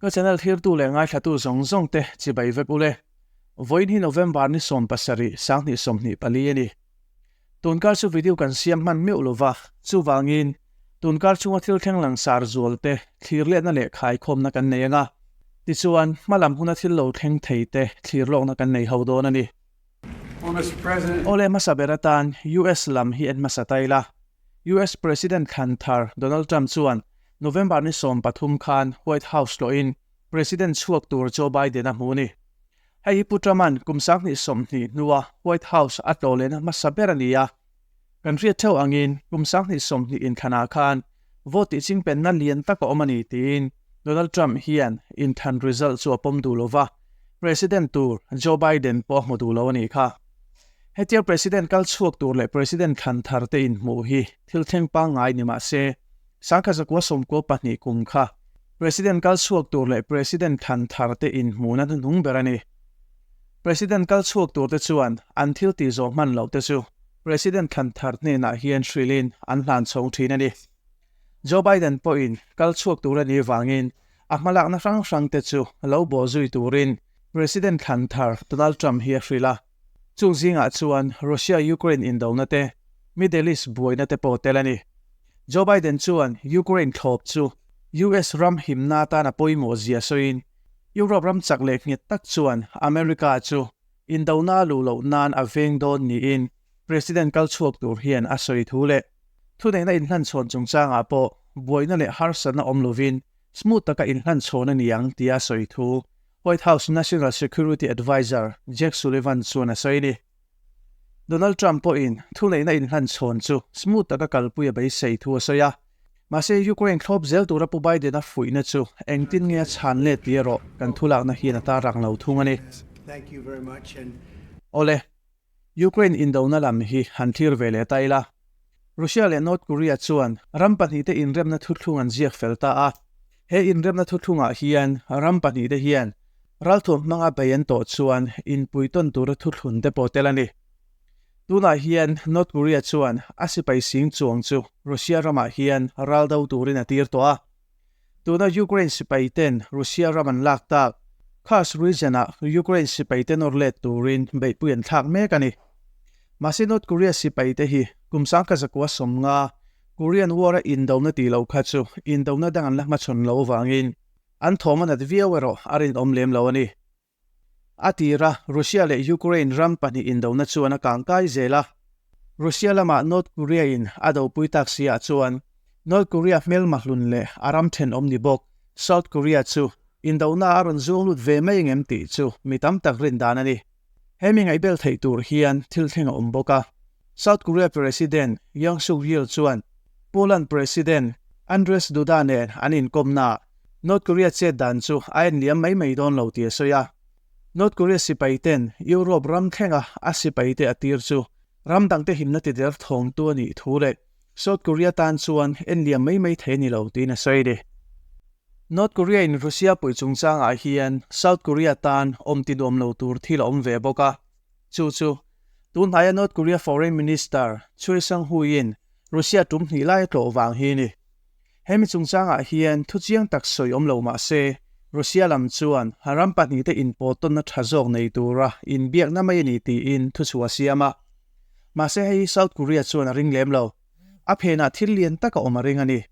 Ka channel thirtu leh ngaithlatu zawng zawng te chibai vek ule. Vawiin hi November ni 17, 2024 a ni. Tunkar chu video kan siam hman meuh lova, chuvangin tunkar chunga thil thleng langsar zual te thlir letna leh khaikhawmna kan nei anga, tichuan hmalam huna thil lo thleng thei te thlir lawkna kan nei ho dawn a ni. Awle hmasa ber atan US lam hi en hmasa ta ila. US President thlan thar Donald Trump chuan November ni 13 khan White House tlawhin President chhuak tur Joe Biden a hmu a ni. Hei hi Pu Trump-a'n kum 2020 hnua White House a tlawh lehna hmasa ber a ni a. Kan hriat theuh angin kum 2020 inthlanah khan vote tih chingpenna lian tak a awm a ni tiin Donald Trump hian inthlan result chu a pawm duh lo va, President tur Joe Biden pawh a hmu duh lo a nih kha. Hetia President kal chhuak tur leh President thlan thar te inhmuh hi thil thleng pangngai ni mah se, 1992 kum kha President kal chhuak tur leh President thlan thar te inhmuhna hnuhnung ber a ni. President kal chhuak tur te chuan an thil tih zawh hman loh te chu President thlan thar hnenah hian hrilhin an hlan chhawng thin a ni. Joe Biden pawhin kal chhuak tur a nih vangin a hmalakna hrang hrang te chu lo bawh zui turin President thlan thar Donald Trump hi a hrilh a. Chung zingah chuan Russia-Ukraine indona te, Middle East buaina te pawh tel a ni. Joe Biden chuan Ukraine thlawp chu US ram himna atan a pawimawh zia sawiin Europe ram chak leh nghet tak chuan America chu indona a luh loh nan a veng dawn niin President kal chhuak tur hian a sawi thu leh thuneihna inhlanchhawn chungchangah pawh buaina leh harsatna awm lovin smooth taka inhlanchhawn a ni ang tia a sawi thu White House National Security Adviser Jake Sullivan chuan a sawi a ni. Donald Trump pawhin thuneihna inhlanchhawn chu smooth taka kalpui a beisei thu a sawi a. Mahse, Ukraine thlawp zel tura Pu Biden-a fuihna chu engtin nge a chhan let tih erawh kan thulakna hian a tarang lo thung a ni. Awle, Ukraine indona lam hi han thlir ve leh ta ila. Russia leh North Korea chuan ram pahnihte inremna thuthlung an ziak fel ta a. He inremna thuthlungah hian ram pahnihte hian ralthuam hmanga bei an tawh chuan inpui tawn tura thuthlun te pawh tel a ni. Tunah hian North Korea chuan a sipai sing chuang chu Russia ramah hian ral do turin a tir tawh a. Tuna Ukraine sipai ten Russia ram an lak tak Kursk region-ah Ukraine sipai te nawr let turin beihpui an thlak mek a ni. Mahse North Korea sipai te hi kum 1950 Korean War-a indona tih loh kha chu indona dang an la hmachhawn lo avangin an thawm a nat viau erawh a rinawm lem lo a ni. A tira Russia leh Ukraine ram pahnih indona chuan a kangkai zel a. Russia lamah North Korea-in a dopui tak siah chuan North Korea hmelma hlun leh a ram thenawm ni bawk South Korea chu indona a rawn zuang lut ve mai ngem tih chu mi tam tak rin dan a ni. He mi ngaihbel theih tur hian thil thleng a awm bawk a. South Korea President Yoon Suk Yeol chuan Poland President Andrzej Duda nen an inkawmnaah North Korea chet dan chu a en liam mai mai dawn lo tih a sawi a. North Korea sipai ten Europe ram thlenga a sipai te a tir chu ram dangte himna ti der thawngtu a nih thu leh South Korea tan chuan en liam mai mai thei a ni lo tiin a sawi a ni. North Korea in Russia puih chungchangah hian South Korea tan awm ti nuam lo tur thil a awm ve bawk a. Chu chu tunhnaia North Korea Foreign Minister Choi Sang-hui-in Russia tum hnih lai a tlawh vang hi a ni. Hemi chungchangah hian thu chiang tak sawi awm lo mah se, Russia lam chuan ram pahnihte inpawh tawnna tha zawk nei tura inbiakna mai a ni tiin thuchhuah a siam a. Mahse hei hi South Korea chuan a ring lem lo. A phenah thil lian tak a awm a ring a ni.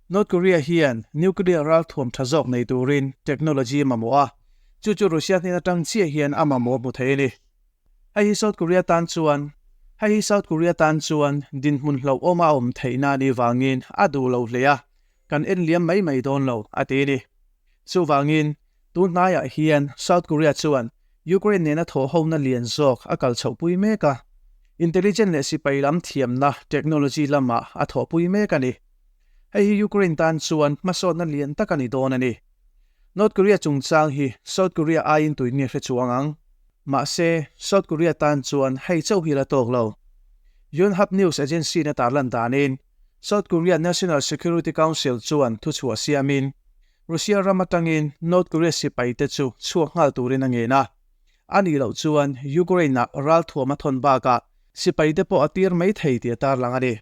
North Korea hian nuclear ralthuam tha zawk nei turin technology a mamawh a, chu chu Russia hnen atang chiah hian a mamawh hmu thei a ni. Hei hi South Korea tan chuan Hei hi South Korea tan chuan dinhmun hlauhawm a awm theihna a nih vangin a duh lo hle a, kan en liam mai mai dawn lo, a ti a ni. Chuvangin, tun hnaiah hian South Korea chuan Ukraine nena thawhhona lian zawk a kal chhohpui mek a, intelligent leh sipai lam thiamna technology lamah a thawhpui mek a ni. Hei hi Ukraine tan chuan hmasawnna lian tak a ni dawn a ni. North Korea chungchang hi South Korea aiin tuin nge hre chuang ang? Mahse, South Korea tan chuan hei chauh hi la tawk lo. Yonhap News Agency na tarlan danin, South Korea National Security Council chuan thuchhuah siamin, Russia ram atangin North Korea sipai te chu chhuak nghal turin a ngen a. A nih loh chuan Ukraine-ah ralthuam a thawn bakah sipai te pawh a tir mai thei tih a tarlang a ni.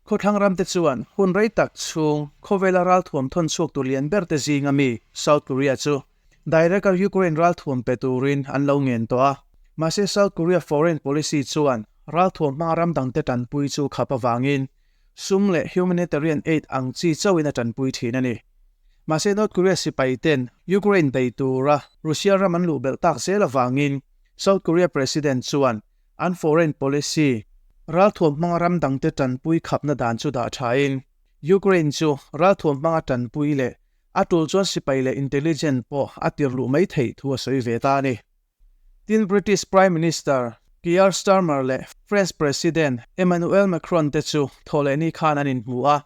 Khawthlang ramte chuan hun rei tak chhung khawvela ralthuam thawn chhuak tur lian berte zinga mi South Korea chu direct-a Ukraine ralthuam pe turin an lo ngen tawh a. Mahse South Korea foreign policy chuan ralthuam hmanga ram dangte tanpui chu khap avangin sum leh humanitarian aid ang chi chauhin a tanpui thin a ni. Mahse North Korea sipai ten Ukraine bei tura Russia ram an luh belh tak zel avangin South Korea President chuan an foreign policy ralthuam hmanga ram dangte tanpui khapna dan chu dah thain Ukraine chu ralthuam hmanga tanpui leh a tul chuan sipai leh intelligence pawh a tir luh mai theih thu a sawi ve ta a ni. Tin British Prime Minister Keir Starmer leh French President Emmanuel Macron te chu thawhlehni khan an inhmu a.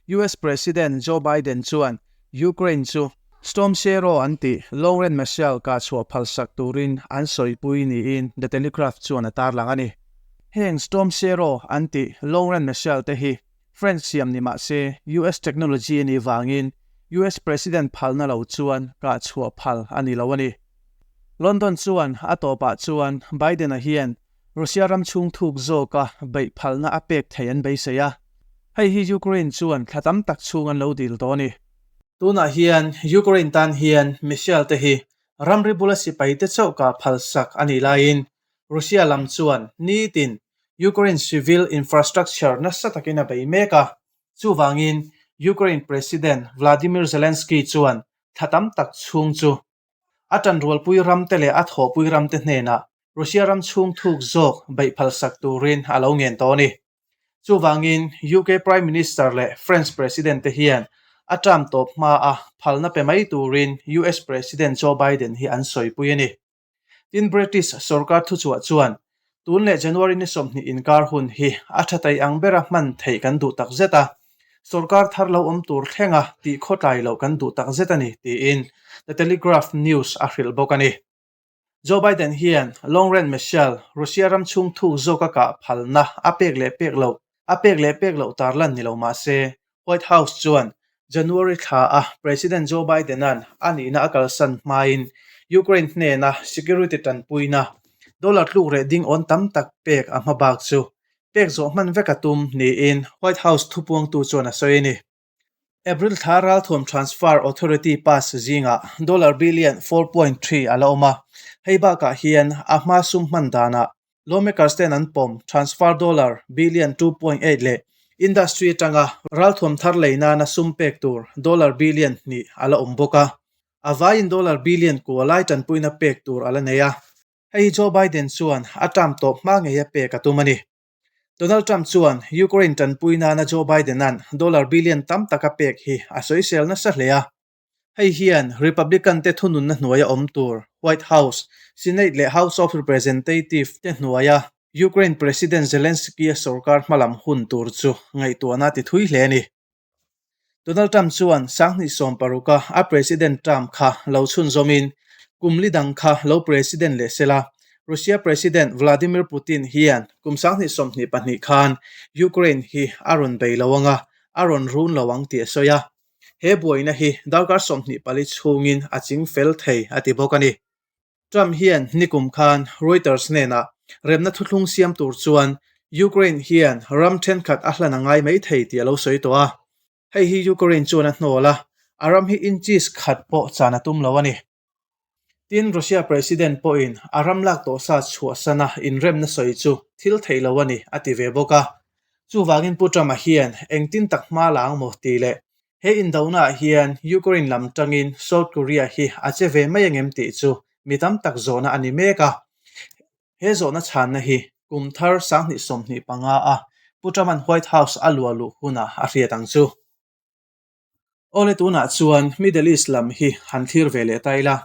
US President Joe Biden chuan Ukraine chu Storm Shadow an tih long range missile kah chhuah phalsak turin an sawipui niin The Telegraph chuan a tarlang a ni. Heng Storm Shadow an tih long range missile te hi French siam ni mah se US technology a nih vangin US President phalna lo chuan kah chhuah phal a ni lo a ni. London chuan a tawpah chuan Biden-a hian Russia ram chhung thuk zawka beih phalna a pek thei an beisei a, hei hi Ukraine chuan thla tam tak chhung an lo dil tawh a ni. Tunah hian Ukraine tan hian missile te hi ramri bula sipai te chauh kah phalsak a nih laiin Russia lam chuan nitin Ukraine civil infrastructure nasa takin a bei mek a, chuvangin Ukraine President Vladimir Zelensky chuan thla tam tak chhung chu A ṭanrualpui ramte leh a thawhpui ramte hnenah Russia ram chhung thuk zawk beih phalsak turin a lo ngen tawh a ni. Chuvangin UK Prime Minister leh French President te hian a term tawp hmaa phalna pe mai turin US President Joe Biden hi an sawipui a ni. Tin British sorkar thuchhuah chuan tun leh January ni 20 inkar hun hi a ṭha thei ang bera hman theih kan duh takzet a. Sorkar thar lo awm tur thlenga tih khawtlai loh kan duh tak zet a ni, tiin The Telegraph News a hrilh bawk a ni. Joe Biden hian Long Range Missile Russia ram chhung thuk zawka kah phalna a pek leh pek loh a pek leh pek loh tarlan ni lo mah se, White House chuan January thla a President Joe Biden-a'n a nihna a kalsan hmain Ukraine hnena security tanpuina dollar tluk reh ding awn tam tak pek a hmabak chu Pek zawh hman vek a tum niin White House thupuangtu chuan a sawi a ni. April thla ralthuam transfer authority pass zingah dollar billion 4.3 a la awm a, hei bakah hian a hma sum hman danah lawmakers ten an pawm transfer dollar billion 2.8 leh industry atanga ralthuam thar lei nana sum pek tur dollar billion hnih a la awm bawk a, a vaiin dollar billion kua lai tanpuina pek tur a la nei a. Hei hi Joe Biden chuan a term tawp hma ngeia pek a tum a ni. Donald Trump chuan Ukraine tanpui nana Joe Biden-a'n dollar billion tam tak a pek hi a sawisel nasa hle a. Hei hian Republican-te thununna hnuaia awm tur White House, Senate leh House of Representative te hnuaia Ukraine President Zelensky-a sorkar hmalam hun tur chu ngaihtuahna a ti thui hle a ni. Donald Trump chuan 2016-a a President term kha lo chhunzawmin kum li dang kha lo President leh sela, Russia President Vladimir Putin hian kum 2022 khan Ukraine hi a rawn bei lo anga, a rawn run lo ang tih a sawi a. He buaina hi darkar 24 chhungin a ching fel thei a ti bawk a ni. Trump hian nikum khan Reuters hnenah remna thuthlung siam tur chuan Ukraine hian ram thenkhat a hlan a ngai mai thei tih a lo sawi tawh a. Hei hi Ukraine chuan a hnawl a, a ram hi inches khat pawh chan a tum lo a ni. Tin, Russia President pawhin a ram lak tawh sa chhuahsana inremna sawi chu thil theih lo a ni a ti ve bawk a. Chuvangin Pu Trump-a hian engtin tak hma la ang maw tih leh He indonaah hian Ukraine lam tangin South Korea hi a che ve mai angem tih chu mi tam tak zawhna a ni mek a. He zawhna chhanna hi kum thar 2025 a Pu Trump-a'n White House a luah luh hunah a hriat ang chu. Awle tunah chuan Middle East lam hi han thlir ve leh ta ila.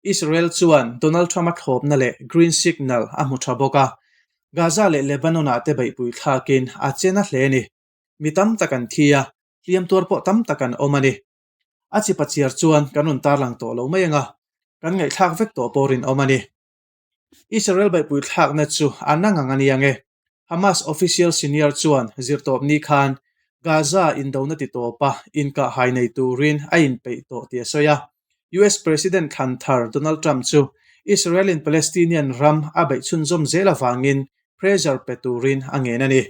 Israel chuan Donald Trump-a thlawpna leh green signal a hmu tha bawk a. Gaza leh Lebanon-ah te beihpui thlakin a che na hle a ni. Mi tam tak an thi a, hliam tuar pawh tam tak an awm a ni. A chipa chiar chuan kan rawn tarlang tawh lo mai anga, kan ngaihthlak vek tawh pawh rinawm a ni. Israel beihpui thlakna chu a na ngang a ni ang e. Hamas official senior chuan zirtawpni khan Gaza indona ti tawpa inkahhai nei turin a inpeih tawh tih a sawi a. US President thlan thar Donald Trump chu Israel-in Palestinian ram a beih chhunzawm zel avangin pressure pe turin a ngen a ni.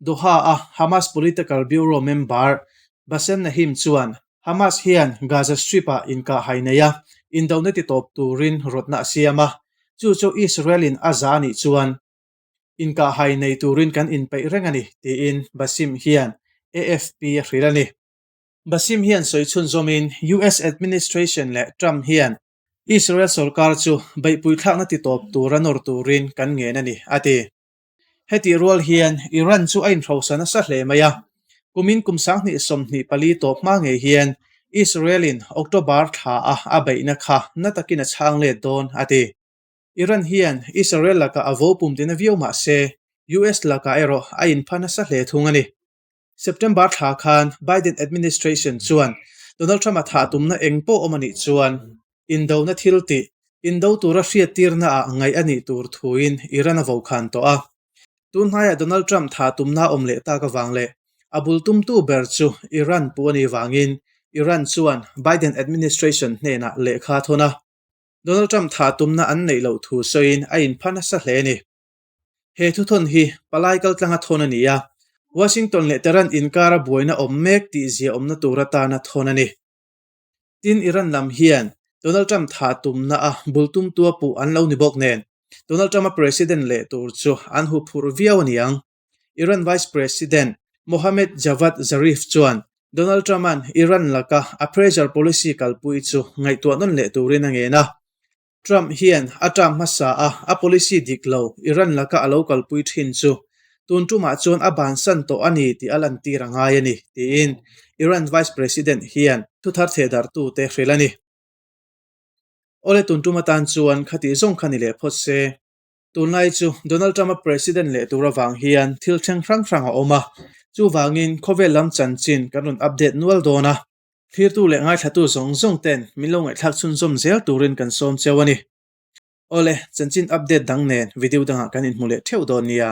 Doha-a Hamas Political Bureau member Bassem Nahim chuan Hamas hian Gaza Strip-ah inkahhai nei a, indona titawp turin rawtna a siam a, chu chu Israel-in a za anih chuan inkahhai nei turin kan inpeih reng a ni, tiin Bassem hian AFP a hrilh a ni. Bassem hian sawi chhunzawmin US administration leh Trump hian Israel sorkar chu beihpui thlakna titawp tura nawr turin kan ngen a ni, a ti. Hetih rual hian Iran chu a inhrosa nasa hle mai a, kumin kum 2024 tawp hma ngei hian Israel-in October thla a a beihna kha na takin a chhang let dawn, a ti. Iran hian Israel lakah a vo pum tina viau mah se, US lakah erawh a inpha nasa hle thung a ni. September thla khan Biden administration chuan Donald Trump-a thah tumna eng pawh awm a nih chuan indona thil tih, indo tura hriattirna ah ngaih a nih tur thuin Iran a vokhan tawh a. Tun hnaiah Donald Trump thah tumna awm leh tak avang leh a bul tumtu ber chu Iran puh a nih vangin Iran chuan Biden administration hnenah lehkha a thawn a. Donald Trump thah tumna an neih loh thu sawiin a inpha nasa hle a ni. He thuthawn hi palai kaltlanga thawn a ni a, Washington leh Tehran inkara buaina awm mek tih zia awmna tur atana thawn a ni. Tin, Iran lam hian Donald Trump thah tumna a bul tumtua puh an lo ni bawk nen, Donald Trump-a president leh tur chu an huphurh viau a ni ang. Iran Vice President Mohammad Javad Zarif chuan Donald Trump-a'n Iran laka a pressure policy kalpui chu ngaihtuah nawn leh turin a ngen a. Trump hian a term hmasa a a policy dik lo Iran laka a lo kalpui thin chu tun tumah chuan a bansan tawh a ni tih a lantir a ngai a ni, tiin Iran Vice President hian thuthar thehdarhtute hrilh a ni. Awle tun tum atan chuan khatih zawng kha ni leh phawt se. Tunlai chu Donald Trump-a President leh tur avang hian thil thleng hrang hrang a awm a, chuvangin khawvel lam chanchin kan rawn update nual dawn a. Thirtu leh ngaithlatu zawng zawng ten min lo ngaihthlak chhunzawm zel turin kan sawm cheu a ni. Awle, chanchin update dang nen video dangah kan inhmu leh theuh dawn nia.